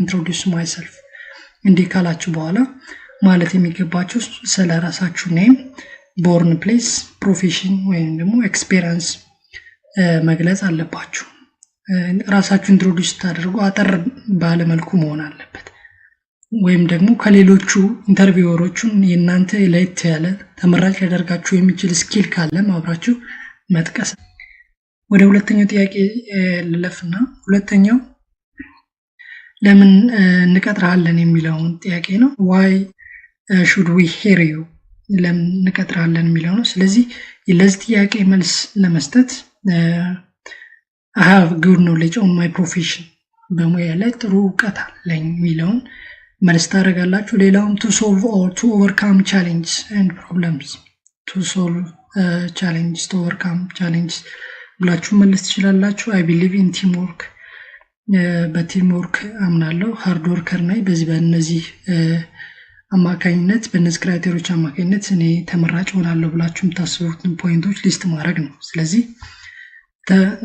Introduce myself እንዲህ ካላችሁ በኋላ ማለት የሚገባችሁ ስለ ራሳችሁ name፣ born place፣ profession ወይም ደግሞ experience መግለጽ አለባችሁ። ራሳችሁ introduce ስታደርጉ አጠር ባለ መልኩ መሆን አለበት። ወይም ደግሞ ከሌሎቹ interviewer ኦቹን የእናንተ ለየት ያለ ተመራጭ ሊያደርጋችሁ የሚችል skill ካለም አብራችሁ መጥቀስ። ወደ ሁለተኛው ጥያቄ ልለፍና ሁለተኛው ለምን እንቀጥርሃለን የሚለውን ጥያቄ ነው። Why should we hire you፣ ለምን እንቀጥርሃለን የሚለው ነው። ስለዚህ ለዚህ ጥያቄ መልስ ለመስጠት I have good knowledge on my profession፣ በሙያ ላይ ጥሩ እውቀት አለኝ የሚለውን መልስ ታደርጋላችሁ። ሌላውም to solve or to overcome challenge and problems፣ to solve challenge፣ to overcome challenge ብላችሁ መመለስ ትችላላችሁ። I believe in team work፣ በ team work አምናለሁ። Hard worker ነኝ። በዚህ በእነዚህ አማካኝነት፣ በእነዚህ criteria ዎች አማካኝነት እኔ ተመራጭ ሆናለሁ ብላችሁ የምታስቡትን point ኦች list ማድረግ ነው። ስለዚህ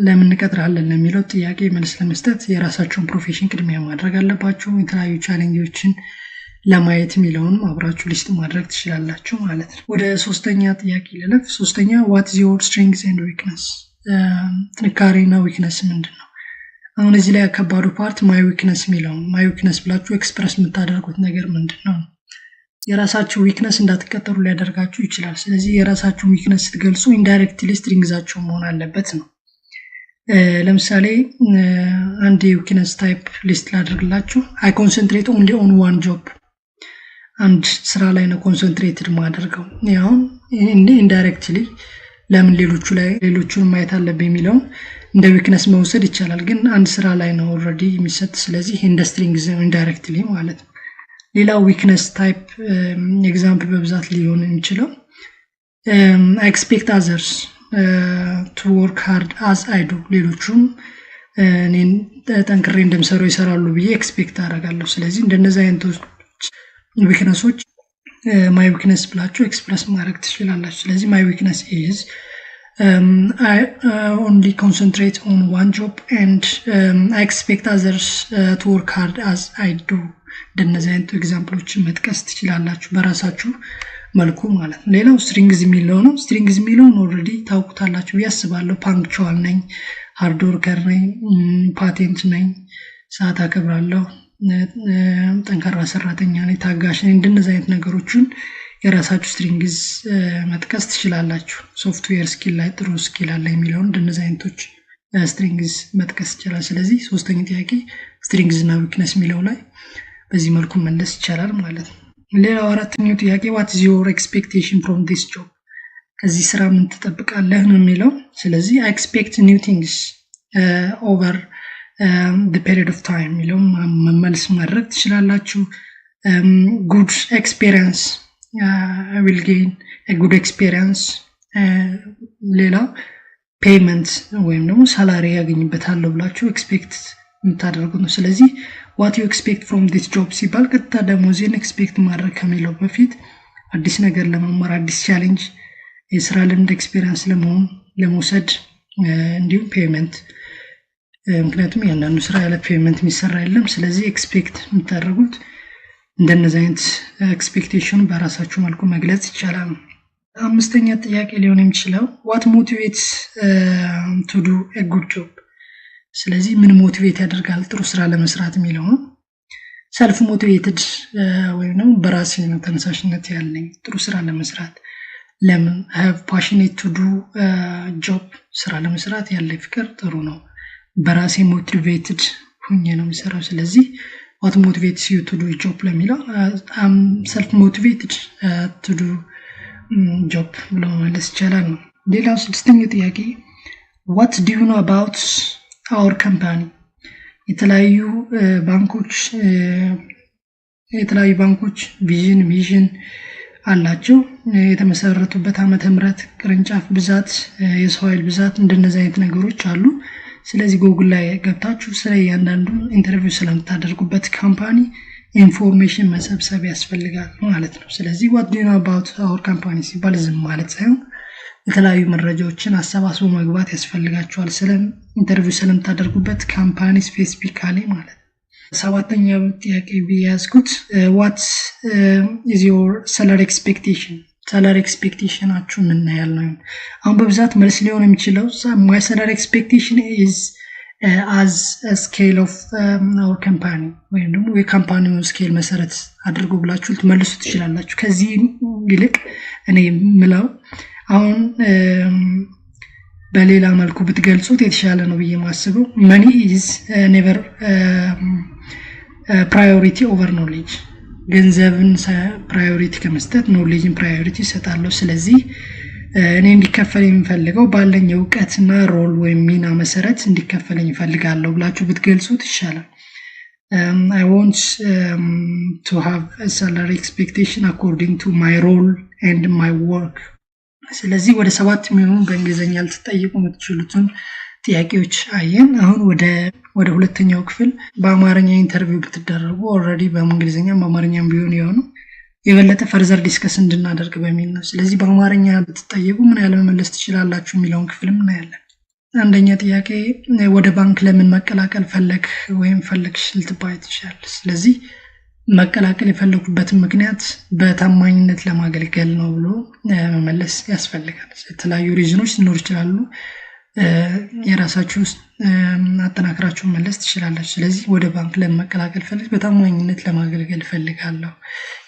ለምን እንቀጥርሃለን ለሚለው ጥያቄ መልስ ለመስጠት የራሳችሁን profession ቅድሚያ ማድረግ አለባችሁ። የተለያዩ challenge ኦችን ለማየት የሚለውንም አብራችሁ list ማድረግ ትችላላችሁ ማለት ነው። ወደ ሶስተኛ ጥያቄ ልለፍ። ሶስተኛ፣ what is your strengths and weakness፣ ጥንካሬና weakness ምንድን ነው? አሁን እዚህ ላይ ከባዱ part my weakness የሚለው፣ my weakness ብላችሁ express የምታደርጉት ነገር ምንድን ነው? የራሳችሁ weakness እንዳትቀጠሩ ሊያደርጋችሁ ይችላል። ስለዚህ የራሳችሁን weakness ስትገልጹ indirectly strength ኣችሁ መሆን አለበት ነው። ለምሳሌ አንድ የ weakness type list ላደርግላችሁ። I concentrate only on one job፣ አንድ ስራ ላይ ነው concentrated ማደርገው። አሁን indirectly ለምን ሌሎቹ ላይ ሌሎቹን ማየት አለብኝ የሚለውን እንደ weakness መውሰድ ይቻላል። ግን አንድ ስራ ላይ ነው already የሚሰጥ። ስለዚህ እንደ strength indirectly ማለት ነው። ሌላው weakness type example በብዛት ሊሆን የሚችለው expect others to work hard as I do፣ ሌሎቹም እኔን ጠንክሬ እንደምሰሩ ይሰራሉ ብዬ expect አደርጋለሁ። ስለዚህ እንደነዚህ አይነቶች weakness ኦች my weakness ብላችሁ express ማድረግ ትችላላችሁ። ስለዚህ my weakness is I only concentrate on one job and I expect others to work hard as I do። እንደነዚህ አይነት example ኦችን መጥቀስ ትችላላችሁ በራሳችሁ መልኩ ማለት ነው። ሌላው strengths የሚለው ነው። Strengths የሚለውን already ታውቁታላችሁ ብዬ አስባለሁ። Punctual ነኝ፣ hard worker ነኝ፣ patient ነኝ፣ ሰዓት አከብራለሁ፣ ጠንካራ ሰራተኛ ነኝ፣ ታጋሽ ነኝ። እንደነዚህ አይነት ነገሮችን የራሳችሁ strengths መጥቀስ ትችላላችሁ። Software skill ላይ ጥሩ skill አለ የሚለውን እንደነዚህ አይነቶች strengths መጥቀስ ይቻላል። ስለዚህ ሶስተኛ ጥያቄ strengths እና weakness የሚለው ላይ በዚህ መልኩ መመለስ ይቻላል ማለት ነው። ሌላው አራተኛው ጥያቄ፣ what is your expectation from this job፣ ከዚህ ስራ ምን ትጠብቃለህ ነው የሚለው። ስለዚህ I expect new things over period of time የሚለው መመልስ ማድረግ ትችላላችሁ። Good experience፣ will gain good experience። ሌላው payment ወይም ደግሞ salary ያገኝበታለሁ ብላችሁ expect የምታደርጉት ነው። ስለዚህ what you expect from this job ሲባል ቀጥታ ደሞዜን expect ማድረግ ከሚለው በፊት አዲስ ነገር ለመማር፣ አዲስ challenge፣ የስራ ልምድ experience ለመሆን ለመውሰድ፣ እንዲሁም payment፣ ምክንያቱም እያንዳንዱ ስራ ያለ payment የሚሰራ የለም። ስለዚህ expect የምታደርጉት እንደነዚህ አይነት expectation ኑ በራሳችሁ መልኩ መግለጽ ይቻላል። አምስተኛ ጥያቄ ሊሆን የሚችለው what motivates to do good job። ስለዚህ ምን motivate ያደርጋል ጥሩ ስራ ለመስራት የሚለው ነው። Self motivated ወይም ደግሞ በራሴ ነው ተነሳሽነት ያለኝ ጥሩ ስራ ለመስራት። ለምን? Have passionate to do job፣ ስራ ለመስራት ያለኝ ፍቅር ጥሩ ነው። በራሴ motivated ሁኜ ነው የሚሰራው። ስለዚህ what motivates you to do job ለሚለው I'm self motivated to do job ብሎ መመለስ ይቻላል ነው። ሌላው ስድስተኛው ጥያቄ፣ what do you know about our company? የተለያዩ ባንኮች vision፣ mission አላቸው። የተመሰረቱበት ዓመተ ምህረት፣ ቅርንጫፍ ብዛት፣ የሰው ኃይል ብዛት፣ እንደነዚህ አይነት ነገሮች አሉ። ስለዚህ ጎግል ላይ ገብታችሁ ስለ እያንዳንዱ interview ስለምታደርጉበት company information መሰብሰብ ያስፈልጋል ማለት ነው። ስለዚህ what do you know about our company ሲባል ዝም ማለት ሳይሆን የተለያዩ መረጃዎችን አሰባስቦ መግባት ያስፈልጋችኋል። ስለ interview ስለምታደርጉበት company specifically ማለት ነው። ሰባተኛው ጥያቄ ብዬ ያዝኩት what is your salary expectation? Salary expectation ኣችሁ ምን ያህል ነው? አሁን በብዛት መልስ ሊሆን የሚችለው my salary expectation is as scale of our company ወይም ደግሞ የ company ውን scale መሰረት አድርጎ ብላችሁ ልትመልሱ ትችላላችሁ። ከዚህ ይልቅ እኔ የምለው አሁን በሌላ መልኩ ብትገልጹት የተሻለ ነው ብዬ ማስበው money is never priority over knowledge። ገንዘብን priority ከመስጠት knowledge ን priority እሰጣለሁ። ስለዚህ እኔ እንዲከፈለኝ የምፈልገው ባለኝ እውቀትና role ወይም ሚና መሰረት እንዲከፈለኝ እፈልጋለሁ ብላችሁ ብትገልጹት ይሻላል። I want to have salary expectation according to my role and my work። ስለዚህ ወደ ሰባት የሚሆኑ በእንግሊዝኛ ልትጠይቁ የምትችሉትን ጥያቄዎች አየን። አሁን ወደ ሁለተኛው ክፍል በአማርኛ interview ብትደረጉ፣ already በእንግሊዝኛም በአማርኛም ቢሆን የሆኑ የበለጠ further discuss እንድናደርግ በሚል ነው። ስለዚህ በአማርኛ ብትጠየቁ ምን ያህል መመለስ ትችላላችሁ የሚለውን ክፍልም እናያለን። አንደኛ ጥያቄ ወደ ባንክ ለምን መቀላቀል ፈለግህ ወይም ፈለግሽ ልትባይ ትችላለህ። ስለዚህ መቀላቀል የፈለኩበትን ምክንያት በታማኝነት ለማገልገል ነው ብሎ መመለስ ያስፈልጋል። የተለያዩ reason ኦች ሊኖሩ ይችላሉ። የራሳችሁ አጠናክራችሁ መመለስ ትችላላችሁ። ስለዚህ ወደ ባንክ ለምን መቀላቀል ፈለግሽ? በታማኝነት ለማገልገል እፈልጋለሁ።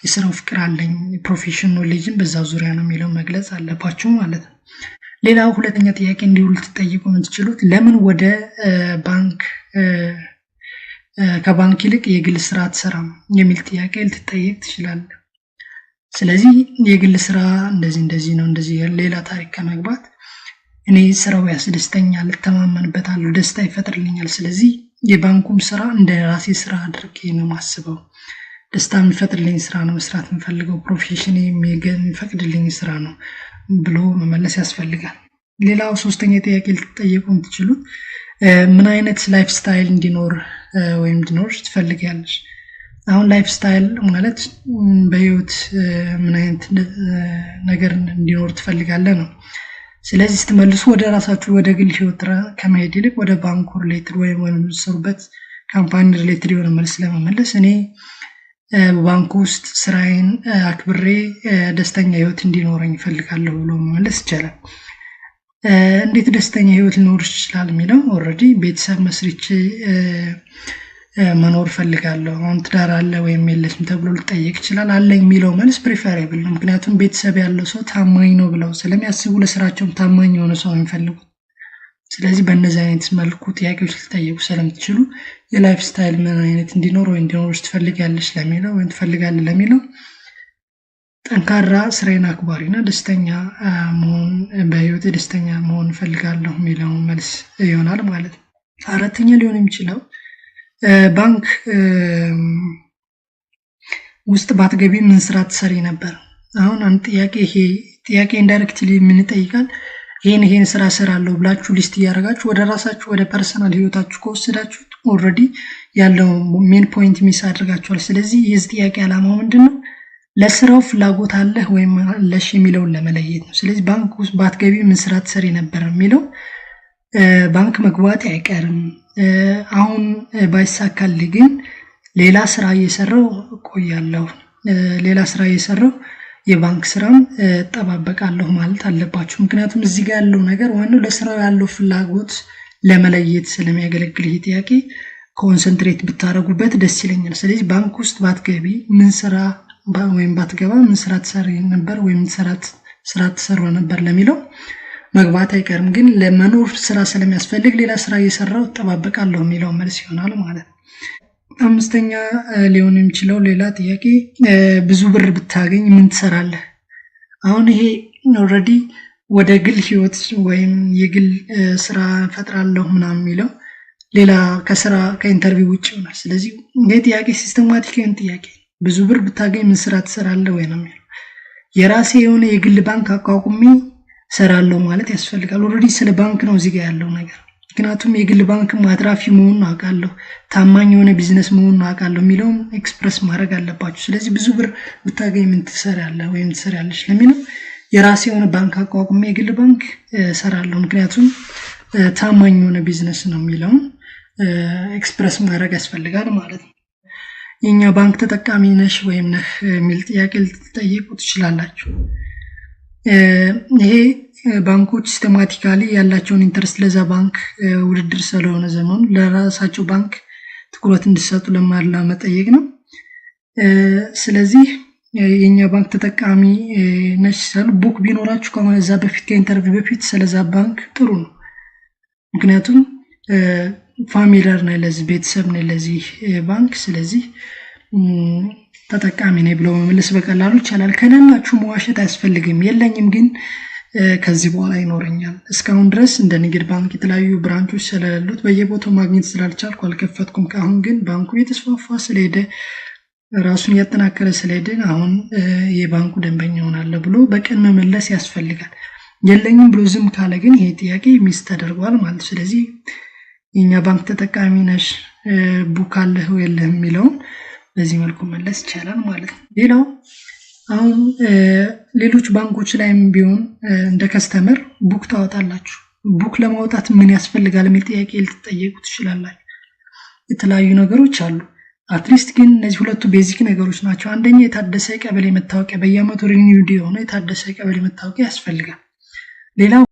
የስራው ፍቅር አለኝ፣ profession knowledge ን በዛ ዙሪያ ነው የሚለው መግለጽ አለባችሁ ማለት ነው። ሌላው ሁለተኛ ጥያቄ እንዲሁ ልትጠይቁ የምትችሉት ለምን ወደ ባንክ ከባንክ ይልቅ የግል ስራ አትሰራም የሚል ጥያቄ ልትጠየቅ ትችላለህ። ስለዚህ የግል ስራ እንደዚህ እንደዚህ ነው፣ እንደዚህ ሌላ ታሪክ ከመግባት እኔ ስራው ያስደስተኛል፣ እተማመንበታለሁ፣ ደስታ ይፈጥርልኛል። ስለዚህ የባንኩም ስራ እንደ ራሴ ስራ አድርጌ ነው የማስበው። ደስታ የሚፈጥርልኝ ስራ ነው መስራት የምፈልገው፣ profession የሚፈቅድልኝ ስራ ነው ብሎ መመለስ ያስፈልጋል። ሌላው ሶስተኛ ጥያቄ ልትጠየቁ የምትችሉት ምን አይነት lifestyle እንዲኖር ወይም እንዲኖርሽ ትፈልጊያለሽ? አሁን lifestyle ማለት በህይወት ምን አይነት ነገር እንዲኖር ትፈልጋለህ ነው። ስለዚህ ስትመልሱ ወደ ራሳችሁ ወደ ግል ህይወት ከመሄድ ይልቅ ወደ ባንኩ related ወይም የምትሰሩበት company related የሆነ መልስ ለመመለስ እኔ በባንኩ ውስጥ ስራዬን አክብሬ ደስተኛ ህይወት እንዲኖረኝ እፈልጋለሁ ብሎ መመለስ ይቻላል። እንዴት ደስተኛ ህይወት ሊኖር ይችላል የሚለው already ቤተሰብ መስርቼ መኖር እፈልጋለሁ። አሁን ትዳር አለ ወይም የለሽም ተብሎ ሊጠየቅ ይችላል። አለኝ የሚለው መልስ preferable ነው። ምክንያቱም ቤተሰብ ያለው ሰው ታማኝ ነው ብለው ስለሚያስቡ ለስራቸውም ታማኝ የሆነ ሰው የሚፈልጉት። ስለዚህ በእነዚህ አይነት መልኩ ጥያቄዎች ልትጠየቁ ስለምትችሉ የ lifestyle ምን አይነት እንዲኖር ወይ እንዲኖርሽ ትፈልጊያለሽ ለሚለው ወይም ትፈልጋለህ ለሚለው ጠንካራ፣ ስራዬን አክባሪ እና ደስተኛ መሆን፣ በህይወቴ ደስተኛ መሆን እፈልጋለሁ የሚለው መልስ ይሆናል ማለት ነው። አራተኛ ሊሆን የሚችለው ባንክ ውስጥ ባትገቢ ምን ስራ ትሰሪ ነበር? አሁን አንድ ጥያቄ፣ ይሄ ጥያቄ indirectly ምን ይጠይቃል? ይሄን ይሄን ስራ እሰራለሁ ብላችሁ list እያደረጋችሁ ወደ ራሳችሁ ወደ personal ህይወታችሁ ከወሰዳችሁት already ያለው main point miss አድርጋችኋል። ስለዚህ የዚህ ጥያቄ ዓላማው ምንድን ነው? ለስራው ፍላጎት አለህ ወይም አለሽ የሚለውን ለመለየት ነው። ስለዚህ ባንክ ውስጥ ባትገቢ ምን ስራ ትሰሪ ነበር የሚለው ባንክ መግባቴ አይቀርም። አሁን ባይሳካልኝ ግን ሌላ ስራ እየሰራሁ እቆያለሁ። ሌላ ስራ እየሰራሁ የባንክ ስራም እጠባበቃለሁ ማለት አለባችሁ። ምክንያቱም እዚህ ጋር ያለው ነገር ዋናው ለስራው ያለው ፍላጎት ለመለየት ስለሚያገለግል ይህ ጥያቄ concentrate ብታደርጉበት ደስ ይለኛል። ስለዚህ ባንክ ውስጥ ባትገቢ ምን ስራ ወይም ባትገባ ምን ስራ ትሰሪ ነበር ወይም ስራ ትሰሩ ነበር ለሚለው መግባት አይቀርም፣ ግን ለመኖር ስራ ስለሚያስፈልግ ሌላ ስራ እየሰራሁ እጠባበቃለሁ የሚለው መልስ ይሆናል ማለት ነው። አምስተኛ ሊሆን የሚችለው ሌላ ጥያቄ ብዙ ብር ብታገኝ ምን ትሰራለህ? አሁን ይሄ already ወደ ግል ህይወት ወይም የግል ስራ እፈጥራለሁ ምናምን የሚለው ሌላ ከስራ ከ interview ውጭ ይሆናል። ስለዚህ ይሄ ጥያቄ systematic የሆነ ጥያቄ፣ ብዙ ብር ብታገኝ ምን ስራ ትሰራለህ ወይ ነው የሚለው። የራሴ የሆነ የግል ባንክ አቋቁሜ እሰራለሁ ማለት ያስፈልጋል። Already ስለ ባንክ ነው እዚህ ጋር ያለው ነገር። ምክንያቱም የግል ባንክ አትራፊ መሆኑን አውቃለሁ፣ ታማኝ የሆነ ቢዝነስ መሆኑን አውቃለሁ የሚለውን express ማድረግ አለባችሁ። ስለዚህ ብዙ ብር ብታገኝ ምን ትሰሪያለህ ወይም ትሰሪያለሽ ለሚለው የራሴ የሆነ ባንክ አቋቁሜ የግል ባንክ እሰራለሁ፣ ምክንያቱም ታማኝ የሆነ ቢዝነስ ነው የሚለውን express ማድረግ ያስፈልጋል ማለት ነው። የእኛ ባንክ ተጠቃሚ ነሽ ወይም ነህ የሚል ጥያቄ ልትጠየቁ ትችላላችሁ። ይሄ ባንኮች systematically ያላቸውን interest ለዛ ባንክ፣ ውድድር ስለሆነ ዘመኑ፣ ለራሳቸው ባንክ ትኩረት እንዲሰጡ ለመጠየቅ ነው። ስለዚህ የእኛ ባንክ ተጠቃሚ ነሽ ሲሉ book ቢኖራችሁ ከዛ በፊት፣ ከ interview በፊት ስለዛ ባንክ ጥሩ ነው። ምክንያቱም familiar ነኝ ለዚህ፣ ቤተሰብ ነኝ ለዚህ ባንክ፣ ስለዚህ ተጠቃሚ ነኝ ብሎ መመለስ በቀላሉ ይቻላል። ከሌላችሁ መዋሸት አያስፈልግም። የለኝም ግን ከዚህ በኋላ ይኖረኛል። እስካሁን ድረስ እንደ ንግድ ባንክ የተለያዩ branch ኦች ስለሌሉት በየቦታው ማግኘት ስላልቻልኩ አልከፈትኩም። ከአሁን ግን ባንኩ እየተስፋፋ ስለሄደ፣ ራሱን እያጠናከረ ስለሄደ አሁን የባንኩ ደንበኛ እሆናለሁ ብሎ በቅን መመለስ ያስፈልጋል። የለኝም ብሎ ዝም ካለ ግን ይሄ ጥያቄ miss ተደርጓል ማለት። ስለዚህ የእኛ ባንክ ተጠቃሚ ነሽ፣ book አለህ የለህም የሚለውን በዚህ መልኩ መመለስ ይቻላል ማለት ነው። ሌላው አሁን ሌሎች ባንኮች ላይም ቢሆን እንደ customer book ታወጣላችሁ። Book ለማውጣት ምን ያስፈልጋል የሚል ጥያቄ ልትጠየቁ ትችላላችሁ። የተለያዩ ነገሮች አሉ። At least ግን እነዚህ ሁለቱ basic ነገሮች ናቸው። አንደኛ የታደሰ የቀበሌ መታወቂያ፣ በየዓመቱ renewed የሆነ የታደሰ የቀበሌ መታወቂያ ያስፈልጋል። ሌላው